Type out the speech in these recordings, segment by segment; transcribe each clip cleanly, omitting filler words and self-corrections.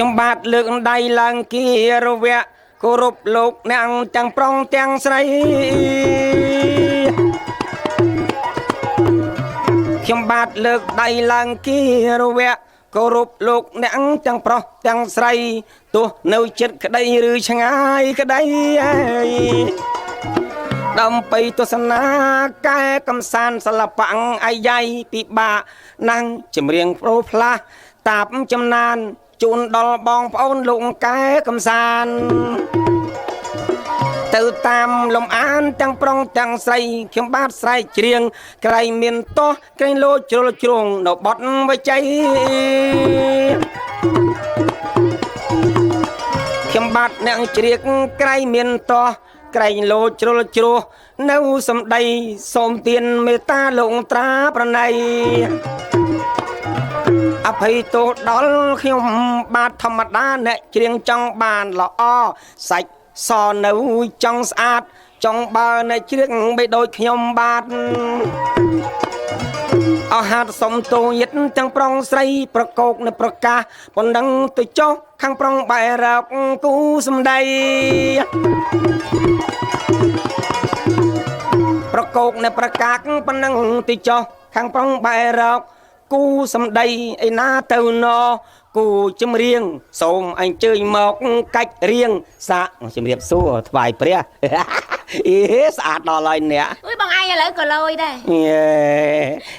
ខ្ញុំបាទលើកដៃឡើងគីរវៈគោរពលោកអ្នកទាំងប្រុងទាំងស្រីខ្ញុំបាទលើកដៃឡើងគីរវៈគោរពលោកអ្នកទាំងប្រុសទាំងស្រីទោះនៅចិត្តក្តីឬឆ្ងាយក្តីដើម្បីទស្សនាកែកំសាន្តសិល្បៈអាយ៉ៃពិបាកណាំងចម្រៀងប្រូផ្លាស់តាបចំណានជូនដល់បងប្អូនលោកកែកំសាន្តទៅតាមលំអានទាំងប្រុងទាំងស្រីខ្ញុំបាទស្រែកច្រៀងក្រៃមានតោះក្រែងលោជ្រុលជ្រងនៅបត់វិជ័យខ្ញុំបាទអ្នកច្រៀងក្រៃមានតោះក្រែងលោជ្រុលជ្រោះនៅសំដីសូមទានមេត្តាលោកត្រាប្រណីអភ័យទោសដល់ខ្ញុំបាទធម្មតាអ្នកច្រៀងចង់បានល្អសាច់សនៅចង់ស្អាតចង់បើអ្នកច្រៀងបីដូចខ្ញុំបាទអស់ហាត់សុំទោយិតទាំងប្រុងស្រីប្រកោកនៅប្រកាសប៉ុណ្ណឹងទៅចុះខាងប្រុងបែរកគូសំដីប្រកោកនៅប្រកាសប៉ុណ្ណឹងទៅចុះខាងប្រុងបែរកគូសំដីឯណាទៅណគូចម្រៀងសូមអញ្ជើញមកកាច់រៀងសាកជំរាបសួរថ្វាយព្រះអេស្អាតដល់ហើយអ្នក អុយបងឯងឥឡូវក៏លយដែរ យេ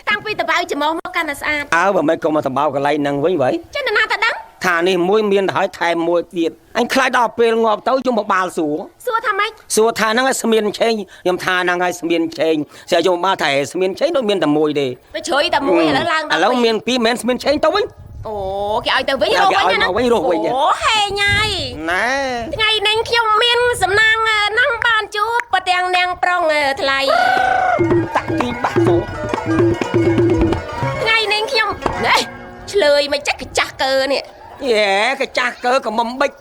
តាំងពីតបៅច្រមុះមកកាន់តែស្អាត អើបើមិនក៏មកតបៅកន្លែងហ្នឹងវិញវ៉ៃ ចឹងនរណាទៅដឹង ថានេះមួយមានទៅហើយថែមមួយទៀតអញខ្លាចដល់ពេលងាប់ទៅយំបបាលសួរ សួរថាម៉េច សួរថាហ្នឹងឲ្យស្មានឆេងខ្ញុំថាហ្នឹងឲ្យស្មានឆេងស្អាយំបាលថាស្មានឆេងដូចមានតែមួយទេ ទៅជ្រុយតែមួយឥឡូវឡើង ឥឡូវមានពីរមិនស្មានឆេងទៅវិញ អូគេឲ្យទៅវិញរស់វិញណា គេឲ្យមកវិញរស់វិញ អូហេញហើយ ណែ ថ្ងៃនេះខ្ញុំមានសំណាងណាស់បានជួបប្រទាំងនាងប្រុងថ្លៃ តាក់ទីបាក់សូ ថ្ងៃនេះខ្ញុំណែឆ្លើយមិនចេះកាចាស់កើនេះ យេកាចាស់កើក៏មិនបិច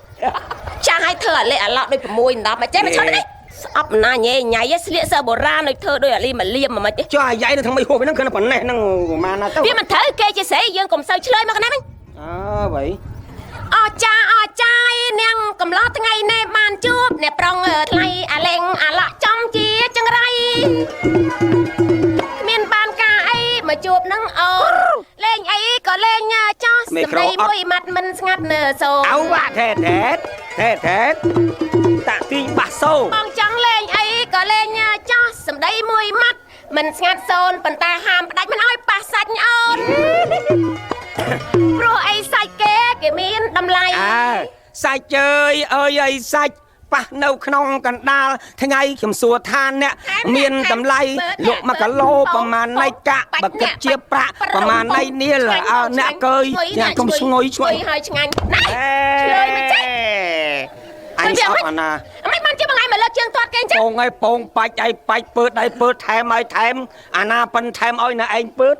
ចាស់ឲ្យធ្វើអាលេអាឡក់ដូច6 10មិនចេះមកឈប់នេះស្អប់ណាញ៉េញ៉ៃស្លៀកសើបុរាណដូចធ្វើដូចអាលីមកលៀមមិនទេ ចុះអាយ៉ៃនៅថ្មីហួសហ្នឹងគឺប៉ុណ្ណេះហ្នឹងប្រហែលណាទៅ វាមិនត្រូវគេជាស្រីយើងកុំសូវឆ្លើយមកកណាវិញ អើវ៉ៃ អចាអចាយនាងកំឡោះថ្ងៃនេះបានជួបអ្នកប្រុងថ្លៃអាលេងអាឡក់ចំជាចង្រៃគ្មានបានការអីមកជួបនឹងអូនលេងអីក៏លេងចោះសម្ដីមួយម៉ាត់មិនស្ងាត់នើសូ អៅវ៉ាថេថេថេថេតាក់ទីបាក់សូ បងចង់លេងអីក៏លេងចោះសម្ដីមួយម៉ាត់មិនស្ងាត់សូនប៉ុន្តែហាមផ្ដាច់មិនអោយប៉ះសាច់អូនព្រោះអីសាច់គេគេមានតម្លៃ អើសាច់អើយអើយអីសាច់ប៉ះនៅក្នុងកណ្ដាលថ្ងៃខ្ញុំសួរថាអ្នកមានតម្លៃលក់1គីឡូប្រមាណនៃកាក់បើគិតជាប្រាក់ប្រមាណនៃនាលអើអ្នកកើយអ្នកកុំស្ងុយឆ្ងុយ ហើយឆ្ងាញ់ណាឆ្លើយមិនចេះ អញស្អប់អាណា មិនបានជាបងឯងមកលើកជើងទាត់គេអញ្ចឹង ពងឲ្យពងបាច់ឲ្យបាច់ពើតឲ្យពើតថែមឲ្យថែមអាណាប៉ិនថែមឲ្យណែឯងពើត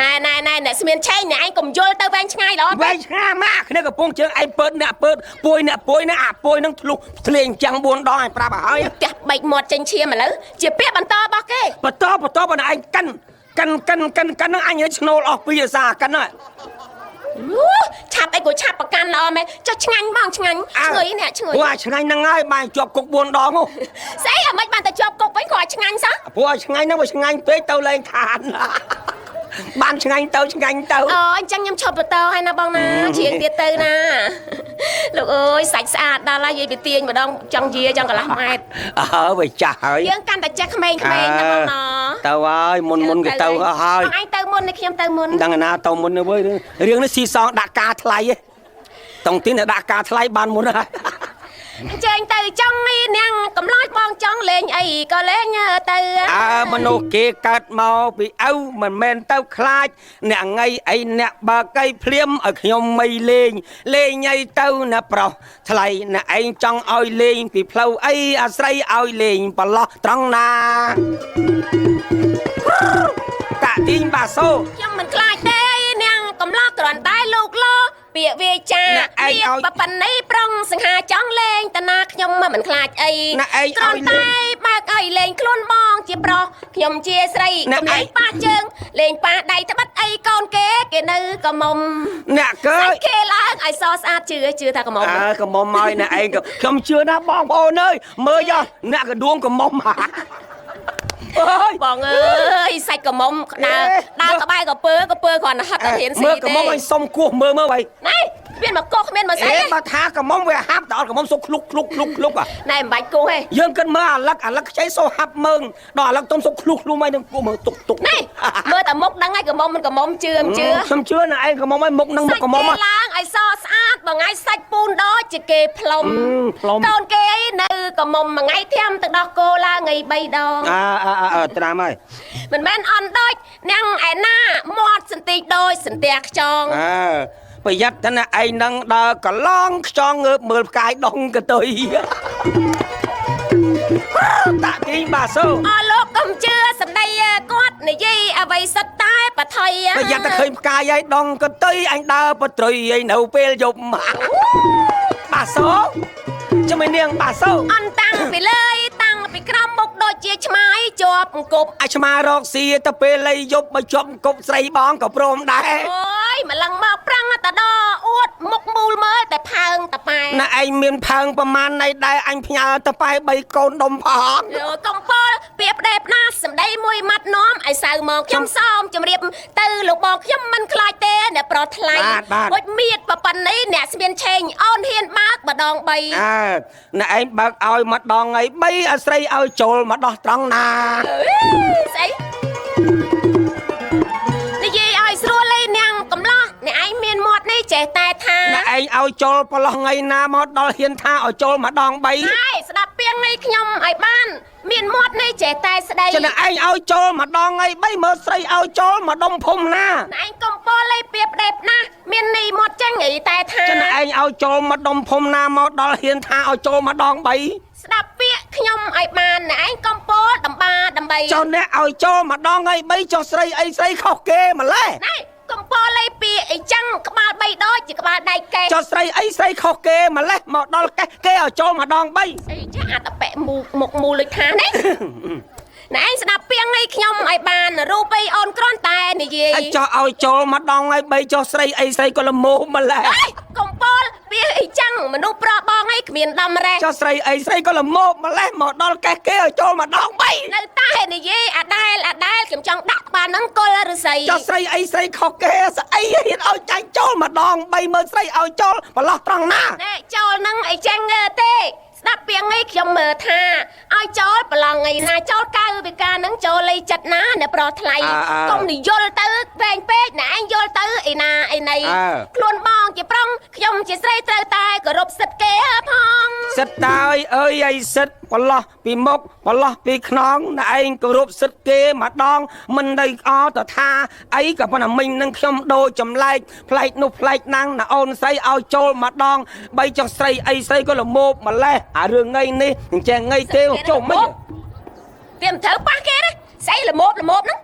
ណែណែណែអ្នកស្មានឆេងអ្នកឯងកុំយល់ទៅវែងឆ្ងាយល្អ វែងឆ្ងាយមកគ្នាកំពុងជើងឯងពើតអ្នកពើតពួយអ្នកពួយណាអាពួយនឹងធ្លុះធ្លាយចឹង4ដងឯងប្រាប់ឲ្យហើយ ផ្ទះបែកមាត់ចេញឈាមឥឡូវជាពាក្យបន្តរបស់គេ បន្តបន្តបើឯងកិនកិនកិនកិនកិនហ្នឹងអញឆ្នូលអស់ពីអាសាកិនហ្នឹង អូឆាប់អីក៏ឆាប់ប្រកាន់ល្អមែនចុះឆ្ងាញ់បងឆ្ងាញ់ឈ្ងុយអ្នកឈ្ងុយ ព្រោះអាឆ្ងាញ់ហ្នឹងហើយបានជាប់គុក4ដងហ៎ ស្អីអាមិនបានតែជាប់គុកវិញក៏ឲ្យឆ្ងាញ់សោះ ព្រោះអាឆ្ងាញ់ហ្នឹងបើឆ្ងាញ់ពេកទៅលែងខានបានឆ្ងាញ់ទៅឆ្ងាញ់ទៅ អូអញ្ចឹងខ្ញុំឈប់បន្តហើយណាបងណាច្រៀងទៀតទៅណាលោកអើយសាច់ស្អាតដល់ហើយយាយទៅទាញម្ដងចង់យាចង់កន្លះម៉ែត្រ អើវាចាស់ហើយ យើងកាន់តែចេះក្មេងៗណាបងណា ទៅហើយមុនមុនគេទៅហើយ បងឯងទៅមុននេះខ្ញុំទៅមុន ដឹងណាទៅមុននេះវើយរឿងនេះស៊ីសងដាក់ការថ្លៃឯងតុងទីនដាក់ការថ្លៃបានមុនហើយ អញ្ជើញទៅចង់នេះនាងកំឡោចបងចង់លេងអីក៏លេងទៅ អើមនុស្សគេកើតមកពីឪមិនមែនទៅខ្លាចអ្នកងៃអីអ្នកបើកីភ្លាមឲ្យខ្ញុំមិនលេងលេងអីទៅណាប្រុសថ្លៃអ្នកឯងចង់ឲ្យលេងពីផ្លូវអីអាស្រ័យឲ្យលេងប្រឡោះត្រង់ណាតាក់ទីងបាសូ ខ្ញុំមិនខ្លាចទេនាងកំឡោះគ្រាន់តែលោកលោពាក្យវាចានេះប៉ណ្ណីប្រុងសង្ហាចង់លេងតាណាខ្ញុំមិនខ្លាចអីគ្រាន់តែបើកឲ្យលេងខ្លួនបងជាប្រុសខ្ញុំជាស្រីកុំលេងប៉ះជើងលេងប៉ះដៃត្បិតអីកូនគេគេនៅក៏មុំ អ្នកកើ គេឡើង ឲ្យសស្អាតជឿជឿថាកំមុំ អើកំមុំមកអ្នកឯងខ្ញុំជឿណាបងប្អូនអើយមើលយោអ្នកកដួងកំមុំអើយ បងអើយសាច់កំមុំដើរដើរក្បែរកពើកពើគ្រាន់តែហត់តែរៀនស៊ី មើល ទេ កំមុំឲ្យសុំគោះមើលមើលបី ណែមានមកកោះមានមកស្អី អេបើថាកំមុំវាហាប់តែអត់កំមុំសុកឃ្លុកឃ្លុកឃ្លុកឃ្លុក ណែមិនបាច់គោះទេ យើងគិតមើលអាលឹកអាលឹកខ្ចីសូហាប់មើងដល់អាលឹកទុំសុកឃ្លុកឃ្លុកមកនឹងគោះមើលទុកទុក ណែមើលតែមុខដឹងហើយកំមុំមិនកំមុំជឿមិនជឿ ខ្ញុំជឿណាឯងកំមុំឲ្យមុខនឹងមុខកំមុំ ឡើងឲ្យសស្អាតមួយថ្ងៃសាច់ពូនដូចជាគេផ្លុំកូនគេអីនៅកំមុំមួយថ្ងៃធំទឹកដោះគោឡើងថ្ងៃ3ដង អើអើត្រាំហើយ មិនមែនអន់ដូចនាងឯណាមាត់សន្តិចដូចសន្ទះខ្យង អើប្រយ័ត្នតែណាឯងនឹងដើរកឡងខ្យងងើបមើលផ្កាយដងកតុយតាក់ទីងបាសូ អលោកកុំជឿសម្ដីគាត់និយាយអ្វីសិតតែបថុយ ប្រយ័ត្នតែឃើញផ្កាយហើយដងកតុយអញដើរបត្រុយឯនៅពេលយប់បាសូចាំឯនាងបាសូ អន់តាំងពីលើតាំងពីក្រោមមុខដូចជាឆ្មាយជាប់អង្គប់ អាឆ្មារកស៊ីទៅពេលលៃយប់បើជាប់អង្គប់ស្រីបងក៏ព្រមដែរ អូយម្លឹងមកប្រឹងតដអួតមុខមូលមើលតែផើងតប៉ែ ណាឯងមានផើងប្រមាណណៃដែរអញផ្ញើតប៉ែ3កូនដុំផង កុំពលពីផ្ដេផ្ដាសម្ដីមួយម៉ាត់នាំឲ្យសៅមកខ្ញុំសោមជម្រាបទៅលោកបងខ្ញុំមិនខ្លាចទេអ្នកប្រុសថ្លៃអុចមៀតប៉ុណ្ណេះអ្នកស្មានឆេងអូនហ៊ានបើកម្ដង3 អើអ្នកឯងបើកឲ្យម្ដងឯ3អាស្រីឲ្យចូលមកដោះត្រង់ណា ស្អីនិយាយឲ្យស្រួលលេនាងកំឡោះអ្នកឯងមានមាត់នេះចេះតែថា អ្នកឯងឲ្យចូលប្រឡោះថ្ងៃណាមកដល់ហ៊ានថាឲ្យចូលម្ដង3 ហើយស្ដាប់ពីងនេះខ្ញុំឲ្យបានមានមាត់នេះចេះតែស្ដី ចឹងឯងឲ្យចូលម្ដងថ្ងៃ3មើលស្រីឲ្យចូលមកដុំភុំណា ឯងកុំពលលេពីផ្ដេបណាមាននេះមាត់ចឹងអីតែថា ចឹងឯងឲ្យចូលមកដុំភុំណាមកដល់ហ៊ានថាឲ្យចូលម្ដង3 ស្ដាប់ពាក្យខ្ញុំឲ្យបានឯងកុំពលដំបាដើម្បី ចុះអ្នកឲ្យចូលម្ដងថ្ងៃ3ចុះស្រីអីស្រីខុសគេម្លេះ ណែកុំពលលេពីអីចឹងក្បាល3ដូចជាក្បាលដៃកេះ ចុះស្រីអីស្រីខុសគេម្លេះមកដល់កេះគេឲ្យចូលម្ដង3 អីចាអាតប៉ែមូមុខមូលដូចថានេះណែឯងស្ដាប់ពីងនេះខ្ញុំឲ្យបានរូបអីអូនគ្រាន់តែនិយាយ អចោះឲ្យចូលម្ដងហើយបីចុះស្រីអីស្រីក៏ល្មមម្លេះ កុំពលពីអីចឹងមនុស្សប្រុសបងអីគ្មានដំរេះ ចុះស្រីអីស្រីក៏ល្មមម្លេះមកដល់កេះគេឲ្យចូលម្ដងបី នៅតែនិយាយអាដែលអាដែលខ្ញុំចង់ដាក់ក្បាលនឹងគល់ឫស្សី ចុះស្រីអីស្រីខុសគេស្អីហ៊ានឲ្យចាញ់ចូលម្ដងបីមើលស្រីឲ្យចូលប្រឡោះត្រង់ណា ណែចូលនឹងអីចឹងទេស្ដាប់ពីងឯងខ្ញុំមើលថាឲ្យចូលប្រឡងឯណាចូលកៅវិការនឹងចូលលៃចិត្តណាអ្នកប្រុសថ្លៃកុំនិយល់ទៅវែងពេកណាឯងយល់ទៅឯណាឯណីខ្លួនបងជាប្រុងខ្ញុំជាស្រីត្រូវតែគោរពសិទ្ធគេផង សិទ្ធតើអើយអីសិទ្ធប្រឡោះពីមុខប្រឡោះពីខ្នងណាឯងគោរពសិទ្ធគេម្ដងមិននៅអទៅថាអីក៏ប៉ុន្តែមិញនឹងខ្ញុំដូរចម្លែកប្លែកនោះប្លែកណាំងណាអូនស្រីឲ្យចូលម្ដងបីចុះស្រីអីស្រីក៏ល្មោបម្លេះអារឿងថ្ងៃនេះអញ្ចឹងថ្ងៃទេចុះមិន វាមិនត្រូវប៉ះគេណាស្អីល្មោបល្មោបហ្នឹង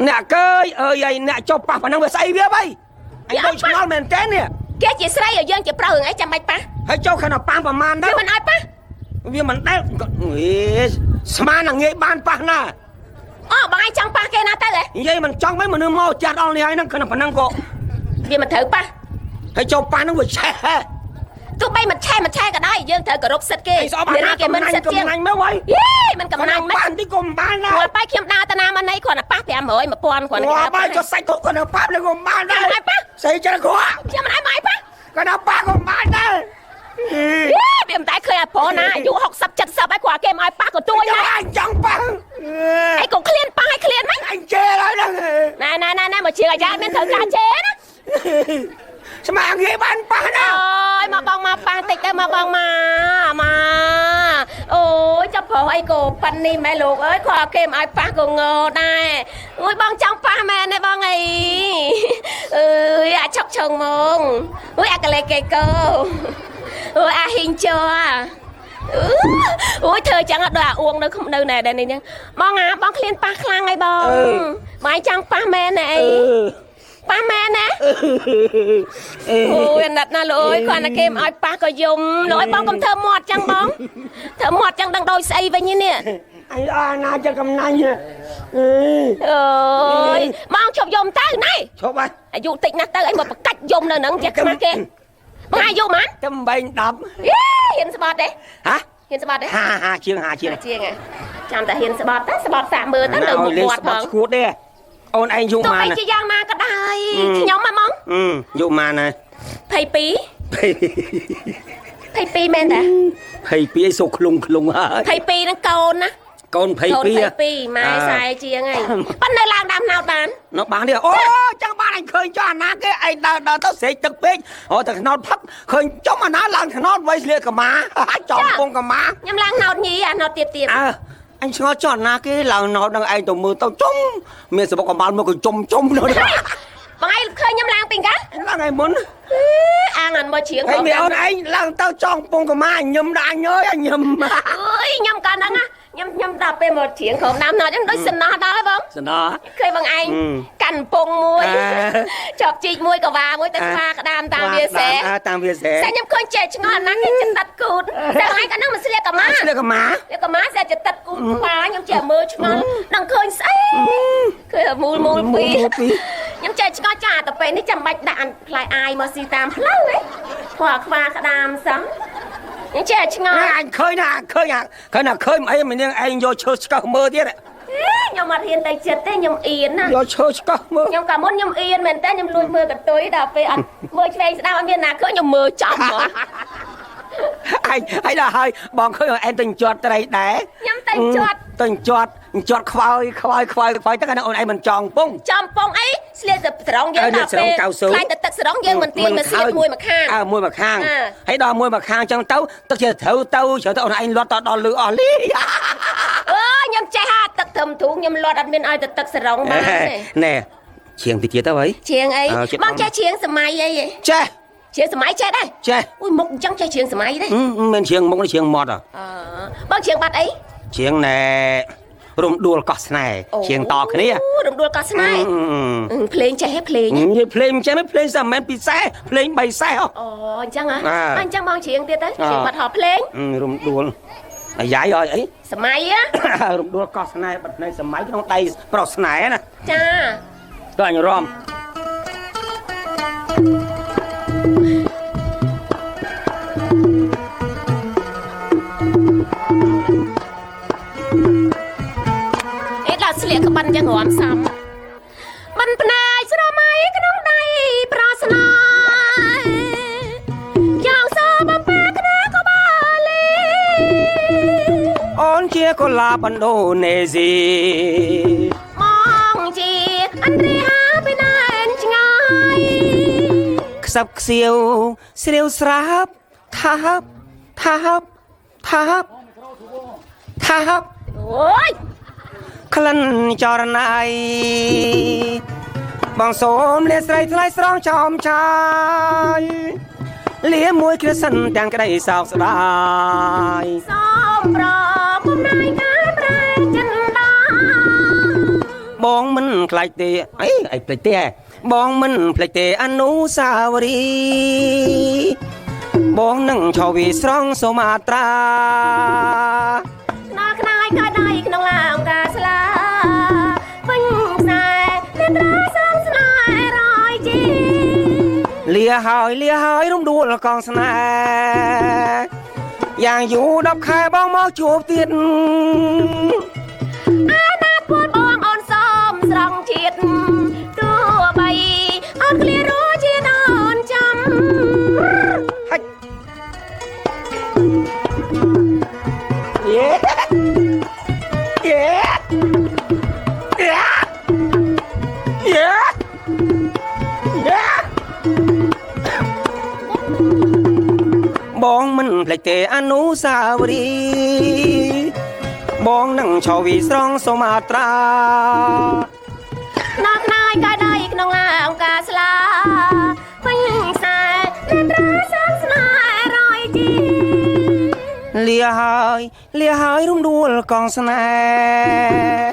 អ្នកកើយអើយអីអ្នកចុះប៉ះប៉ុណ្ណឹងវាស្អីវាបីអញដូចឆ្ងល់មែនតើនេះ គេជាស្រីឲ្យយើងជាប្រុសរឿងអីចាំបាច់ប៉ះ ហើយចុះខណៈប៉ះប្រមាណដែរ វាមិនឲ្យប៉ះ វាមិនដែលស្មានតែងាយបានប៉ះណា អូបងឯងចង់ប៉ះគេណាទៅហ៎ និយាយមិនចង់មិនមនុស្សមកចាស់ដល់នេះហើយហ្នឹងខណៈប៉ុណ្ណឹងក៏ វាមិនត្រូវប៉ះ ហើយចុះប៉ះហ្នឹងវាឆេះហ៎ ទោះបីមិនឆេះមិនឆេះក៏ដោយយើងត្រូវគោរពសិទ្ធគេ នារី គេមិនសិទ្ធជាង កំណាញ់មើលហើយ យេមិនកំណាញ់ មិនបានទីកុំបានណា រាល់បែកខ្ញុំដើរតាណាមកណីគ្រាន់តែប៉ះ500 1000គ្រាន់តែ ប៉ះបាយចុះសាច់ក៏នៅប៉ះនឹងកុំបានដែរស្អីចឹងគ្រាន់ ខ្ញុំមិនឲ្យមកឲ្យប៉ះ ក៏នៅប៉ះកុំបានដែរ យេវាមិនតែឃើញអាប្រុសណាអាយុ60 70ហើយគ្រាន់គេមិនឲ្យប៉ះក៏ទួយដែរ អញចង់ប៉ះ អីក៏ឃ្លានប៉ះឲ្យឃ្លានមិន អញជេរហើយហ្នឹង ណែណែណែមកជាងអាយ៉ាមានត្រូវការជេរណា ស្មាងាយបានប៉ះណា អូយមកបងមកប៉ះតិចទៅមកបងមកមកអូយចាប់ប្រុសអីក៏ប៉ិននេះម៉ែលោកអើយគាត់គេមិនឲ្យប៉ះក៏ងដែរអូយបងចង់ប៉ះមែនទេបងអីអើយអាចឆុកឆឹងហ្មងអូយអាកលេកេកោអូយអាហ៊ីងជ័អូយធ្វើចឹងអត់ដូចអាអួងនៅនៅណែដែរនេះហ្នឹងបងអាបងឃ្លានប៉ះខ្លាំងហើយបងបងឯងចង់ប៉ះមែនទេអីប៉ះមែនណាអូយអាណិតណាលោកអើយគាត់តែគេមិនឲ្យប៉ះក៏យំលោកអើយបងកុំធ្វើមាត់ចឹងបងធ្វើមាត់ចឹងដឹងដូចស្អីវិញនេះ អញអណាចឹងកំណាញ់អើ យបងឈប់យំទៅណែ ឈប់ហើយ អាយុតិចណាស់ទៅអីមកបកាច់យំនៅហ្នឹងចេះខ្មាស់គេ បងអាយុប៉ុន្មាន តែ8 10 យេហ៊ានស្បត់ទេ ហ៎ ហ៊ានស្បត់ទេ ហាហាជាងហាជាង ជាងចាំតែហ៊ានស្បត់តែស្បត់សាក់មើលទៅនៅមុខគាត់ផង ស្គួតទេអូនឯងយុម៉ាន ទោះបីជាយ៉ាងណាក៏ដោយខ្ញុំហ្មង យុម៉ានហើយ 22 22មែនតា 22ឯងសូឃ្លុងឃ្លុងហើយ 22នឹងកូនណា កូន22 22ម៉ែ40ជាងហើយប៉ុន្តែឡើងដើមណោតបាន នៅបានទេអូចឹងបានអញឃើញចុះអាណាគេឯងដើរដើរទៅស្រេកទឹកពេកអូតែខ្នោតផឹកឃើញចំអាណាឡើងខ្នោតវៃស្លៀកកម្មាចំពងកម្មា ខ្ញុំឡើងណោតញីអាណោតទៀបទៀប អើអញឆ្ងល់ចុះអាណាគេឡើងណោតនឹងឯងទៅមើលទៅជុំមានសបុកកម្បាលមកក៏ជុំជុំនោះ បងឯងឃើញខ្ញុំឡើងពីកា ឡើងឯមុន អាងអានមកជ្រៀង ហើយមានអូនឯងឡើងទៅចង់ពងកម្មាញឹមដាក់អញអើយអញញឹម អើយខ្ញុំកាលហ្នឹងណាខ្ញុំដល់ពេលមកជ្រៀងក្រុមដើមណោតខ្ញុំដូចសំណោះដល់ហើយបង សំណោះ ឃើញបងឯងកាន់ពងមួយជាប់ជីកមួយកវ៉ាមួយទៅស្វាក្តាមតាមវាសេ តាមវាសេ តែខ្ញុំឃើញចេះឆ្ងល់ណាស់គេចិត្តគូតតែឯងកាលហ្នឹងមិនស្លៀកកម្មា ស្លៀកកម្មា ស្លៀកកម្មាស្លៀកចិត្តគូតខ្វាខ្ញុំចេះមើលឆ្ងល់ដឹងឃើញស្អីឃើញមូលមូលពីរខ្ញុំចេះឆ្ងល់ចាទៅពេលនេះចាំបាច់ដាក់ផ្លែអាយមកស៊ីតាមផ្លូវហ៎ព្រោះខ្វាក្តាមសោះខ្ញុំចេះឆ្ងល់ អញឃើញណាឃើញឃើញណាឃើញអីម្នាងឯងយកឈើឆ្កឹះមើលទៀត ខ្ញុំអត់ហ៊ានទៅចិត្តទេខ្ញុំអៀនណា យកឈើឆ្កឹះមើល ខ្ញុំកាលមុនខ្ញុំអៀនមែនតើខ្ញុំលួចមើលកន្ទុយដល់ពេលអត់មើលឆ្វេងស្ដាំអត់មានណាឃើញខ្ញុំមើលចំហ្មង ឯងហើយដល់ហើយបងឃើញឯងទៅជាត់ត្រីដែរ ខ្ញុំទៅជាត់ ទៅជាត់ជាត់ខ្វោយខ្វោយខ្វោយខ្វោយទៅកាលអូនឯងមិនចង់ពង ចំពងអីស្លៀកទៅស្រងយើងដល់ពេលខ្លាចទៅទឹកស្រងយើងមិនទាញមកស្លៀកមួយមកខាង អើមួយមកខាងហើយដល់មួយមកខាងចឹងទៅទឹកជាត្រូវទៅជ្រៅទៅអូនឯងលាត់ទៅដល់លឺអស់លី អើខ្ញុំចេះហាទឹកត្រឹមទ្រូងខ្ញុំលាត់អត់មានឲ្យទៅទឹកស្រងបានទេ ណែឈៀងតិចទៀតទៅហី ឈៀងអីបងចេះឈៀងសម័យអីចេះ ឈៀងសម័យចេះដែរ ចេះ អូយមុខអញ្ចឹងចេះឈៀងសម័យទេ មិនឈៀងមុខនេះឈៀងមាត់អ បងឈៀងបាត់អី ឈៀងណែរំដួលកោះស្នេហ៍ឈៀងតគ្នា រំដួលកោះស្នេហ៍ភ្លេងចេះហ៎ភ្លេង និយាយភ្លេងចេះភ្លេងសាមិនពីសេះភ្លេងបីសេះ អូអញ្ចឹងហ៎អញ្ចឹងបងឈៀងទៀតទៅឈៀងបាត់ហោភ្លេង រំដួលអាយ៉ៃអី សម័យ រំដួលកោះស្នេហ៍បាត់នៃសម័យក្នុងដៃប្រុសស្នេហ៍ណា ចា ទៅអញរំ ស្លៀកក្បិនចឹងរំសំមិនភ្នែកស្រមៃក្នុងដៃប្រស្នាយ៉ាងសបំពេគ្នាក៏បាលី អូនជាកុលាបឥណ្ឌូនេស៊ី មកជាអន្ត្រីហាពីណែនឆ្ងាយ ខ្សឹបខ្សៀវស្រាវស្រាបថាបថាបថាបថាប អូយ ក្លិនចរណៃបងសូមលាស្រីថ្លៃស្រងចោមឆាយលាមួយគ្រាសិនទាំងក្តីសោកស្ដាយ សូមប្រពំណាយកាយប្រែចិនដា បងមិនខ្លាចទេអីអីភ្លេចទេបងមិនភ្លេចទេអនុសាវរីយ៍បងនឹងឆវីស្រង់សូមាត្រា ខ្នល់ខ្នាយកាយដៃក្នុងឡាងកាស្លាពេញខ្សែនេត្រាស្រងស្នេហ៍រយជី លាហើយលាហើយរំដួលកងស្នេហ៍យ៉ាងយូរ10ខែបងមកជួបទៀត អាណាពលបងអូនសូមស្រង់ជាតិទោះបីអូនឃ្លារស់ជាតិអូនចាំ ហាច់យេយេយេយេយេបងមិនភ្លេចទេអនុសាវរីយ៍បងនឹងឆវីស្រង់សូមាត្រា ខ្នល់ខ្នាយកាយដៃក្នុងឡាងកាស្លាពេញខ្សែនេត្រាស្រង់ស្នេហ៍រយជី លាហើយលាហើយរំដួលកងស្នេហ៍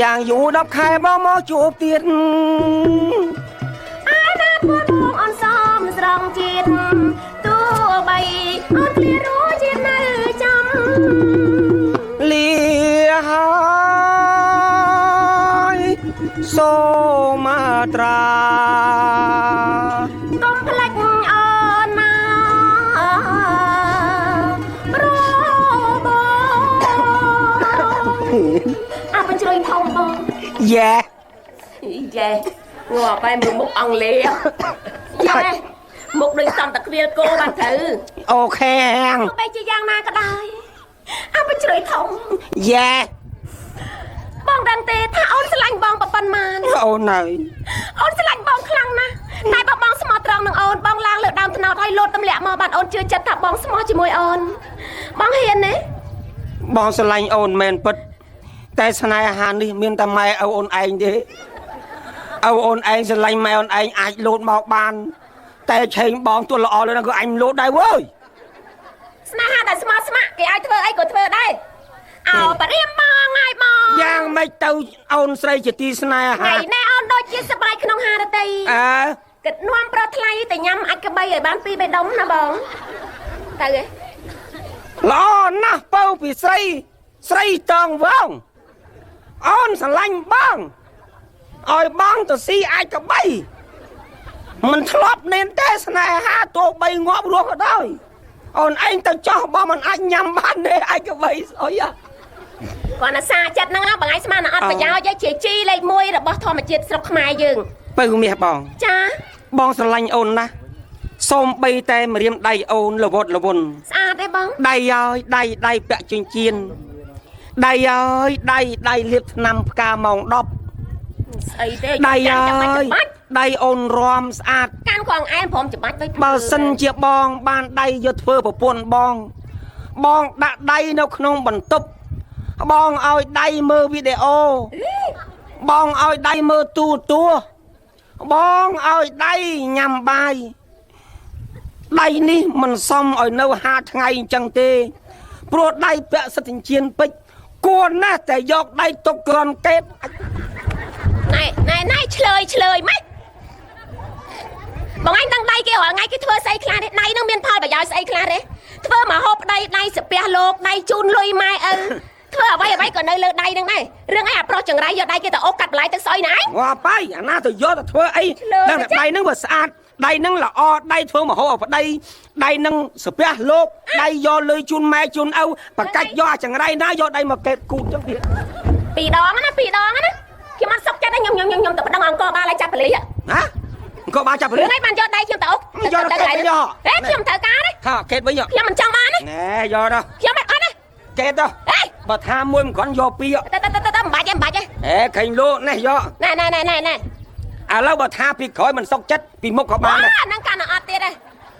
យ៉ាងយូរ10ខែបងមកជួបទៀត អាណាពលបងអូនសូមស្រង់ជាតិទោះបីអូនឃ្លារស់ជាតិនៅចាំ លាហើយសូមាត្រា កុំភ្លេចអូនណា យ៉ែ យ៉ែងាប់ហើយមើលមុខអង់គ្លេសយ៉ែមុខដូចសំតាខ្វៀលគោបានត្រូវ អូខេហាង ទោះបីជាយ៉ាងណាក៏ដោយអបជ្រៃធំ យ៉ែ បងដឹងទេថាអូនស្រឡាញ់បងប៉ុន្មាន អូនហើយ អូនស្រឡាញ់បងខ្លាំងណាស់តែបើបងស្មោះត្រង់នឹងអូនបងឡើងលើដើមត្នោតហើយលោតទម្លាក់មកបានអូនជឿចិត្តថាបងស្មោះជាមួយអូនបងហ៊ានទេ បងស្រឡាញ់អូនមែនពិតតែស្នេហានេះមានតែម៉ែឪអូនឯងទេឪអូនឯងស្រឡាញ់ម៉ែអូនឯងអាចលោតមកបាន តែឆេងបងទួល្អលើហ្នឹងក៏អញលោតដែរវើយ ស្នេហាដែលស្មោះស្ម័គ្រគេឲ្យធ្វើអីក៏ធ្វើដែរអោបរៀមបងហើយបង យ៉ាងម៉េចទៅអូនស្រីជាទីស្នេហា ថ្ងៃនេះអូនដូចជាសប្បាយក្នុងហារតី អើ គិតនាំប្រុសថ្លៃទៅញ៉ាំអាចក្បីឲ្យបានពីរបីដុំណាបងទៅឯង ល្អណាស់ពៅពីស្រីស្រីតងវងអូនស្រឡាញ់បងឲ្យបងទៅស៊ីអាចក្បីមិនធ្លាប់នេនទេស្នេហាទោះបីងាប់រស់ក៏ដោយអូនឯងទៅចោះបងមិនអាចញ៉ាំបានទេអាចក្បីស្អុយ គាត់អាសាចិត្តហ្នឹងបងឯងស្មានអត់ប្រយោជន៍ឯងជាជីលេខ1របស់ធម្មជាតិស្រុកខ្មែរយើង ពៅមាសបង ចា បងស្រឡាញ់អូនណាស់សូមបីតែម្រាមដៃអូនលវត់លវន់ ស្អាតទេបង ដៃហើយដៃដៃពាក់ចិញ្ចៀនដៃហើយដៃដៃលាបថ្នាំផ្កាម៉ោង10 ស្អីទេ ដៃហើយ ច្បាច់ ដៃអូនរំស្អាត កាន់ខ្វងអែមព្រមច្បាច់ទៅ បើសិនជាបង បានដៃយកធ្វើប្រពន្ធបង បងដាក់ដៃនៅក្នុងបន្ទប់បងឲ្យដៃមើលវីដេអូបងឲ្យដៃមើលទូរទស្សន៍បងឲ្យដៃញ៉ាំបាយដៃនេះមិនសមឲ្យនៅ5ថ្ងៃអញ្ចឹងទេព្រោះដៃពាក់សិទ្ធិចិញ្ចៀនពេជ្រគួរណាស់តែយកដៃទុកក្រនកេត ណែណែណែឆ្លើយឆ្លើយម៉េចបងឯងដឹងដៃគេរាល់ថ្ងៃគេធ្វើស្អីខ្លះទេដៃនឹងមានផលប្រយោជន៍ស្អីខ្លះទេធ្វើមកហូបប្តីដៃសាពះលោកដៃជូនលុយម៉ែឪធ្វើអ្វីអ្វីក៏នៅលើដៃនឹងដែររឿងអីអាប្រុសចង្រៃយកដៃគេទៅអូសកាត់បន្លែទឹកស្អុយណាឯង ងាប់ហើយអាណាទៅយកទៅធ្វើអីដឹងតែដៃនឹងវាស្អាតដៃនឹងល្អដៃធ្វើមហោបប្តីដៃនឹងសាពះលោកដៃយកលុយជូនម៉ែជូនឪបកាច់យកអាចង្រៃណាយកដៃមកកេតគូតចឹងទៀត ពីរដងណាពីរដងណាខ្ញុំអត់សុខចិត្តទេខ្ញុំខ្ញុំខ្ញុំទៅប្តឹងអង្គបាលឲ្យចាប់ប៉ូលីស ណាអង្គបាលចាប់ប៉ូលីស រឿងអីបានយកដៃខ្ញុំទៅអូស យកទៅកេតវិញ ហេខ្ញុំត្រូវការទេ ហាកេតវិញ ខ្ញុំមិនចង់បានទេ ណែយកទៅ ខ្ញុំមិនអត់ទេ កេតទៅ ហេ បើថាមួយមិនគ្រាន់យកពីរ ទៅទៅទៅទៅមិនបាច់ទេមិនបាច់ទេ ហេខេងលោកនេះយក ណែណែណែណែណែ ឥឡូវបើថាពីក្រោយមិនសុកចិត្តពីមុខក៏បានដែរ អាហ្នឹងកាន់តែអត់ទៀតទេ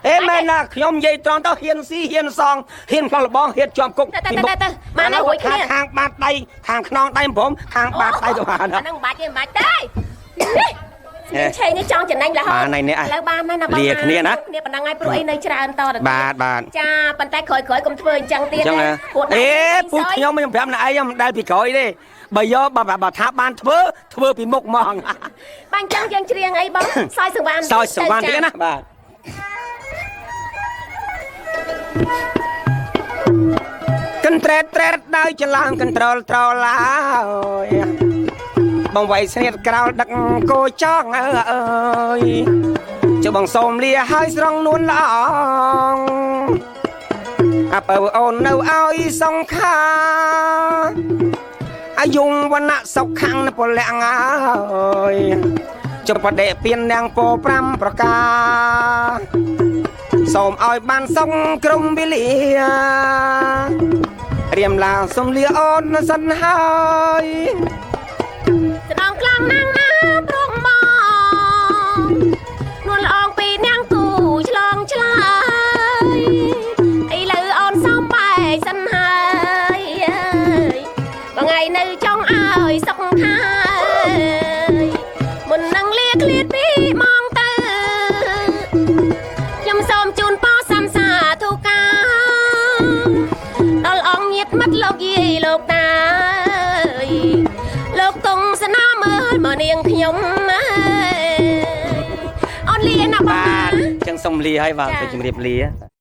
អេមែនណាខ្ញុំនិយាយត្រង់ទៅហ៊ានស៊ីហ៊ានសងហ៊ានផ្លោះលបងហ៊ានជាប់គុក ទៅទៅទៅទៅបានហើយរួចគ្នា ខាងបាតដៃខាងខ្នងដៃព្រមខាងបាតដៃក៏បាន អាហ្នឹងមិនបាច់ទេមិនបាច់ទេនេះឆេងនេះចង់ចំណេញរហូត បានហើយនេះ ឥឡូវបានហើយណាបង លាគ្នាណា គ្នាប៉ុណ្ណឹងហើយព្រោះអីនៅច្រើនតទៅ បាទបាទ ចាប៉ុន្តែក្រោយក្រោយកុំធ្វើអញ្ចឹងទៀត អញ្ចឹងណា ព្រោះ អេពូខ្ញុំខ្ញុំប្រាប់ណែឯងមិនដែលពីក្រោយទេបើយកបើបើថាបានធ្វើធ្វើពីមុខហ្មង បាទអញ្ចឹងយើងច្រៀងអីបងសោយសង្វាន សោយសង្វានទៀតណាបាទកិនត្រេតត្រេតដោយច្រឡំកិនត្រលត្រឡាយបងវៃស្នៀតក្រោលដឹកគោចងអើយចុះបងសូមលាហើយស្រង់នួនល្អងអពៅអូននៅឲ្យសង្ខាអាយុវណ្ណៈសុខំពលៈអើយចុះបដិពៀននាងពោ5ប្រការសូមឲ្យបានសុខក្រុមវិលារៀមឡាសូមលាអូនសិនហើយ ស្ដងខ្លាំងណាស់ណាប្រងមកនួនល្អងពីនាងគូឆ្លងឆ្លើយឥឡូវអូនសំបែកសិនហើយបងឯងនៅចង់ឲ្យសុខខាយមុននឹងលាឃ្លាតពីមកទៅខ្ញុំសូមជូនពរសំសាធុការដល់អង្គញាតិមិត្តលោកយាយលោកតាលោកគង់សនាមើលមកនាងខ្ញុំអូនលាណាបង បាទអញ្ចឹងសូមលាហើយបាទទៅជម្រាបលា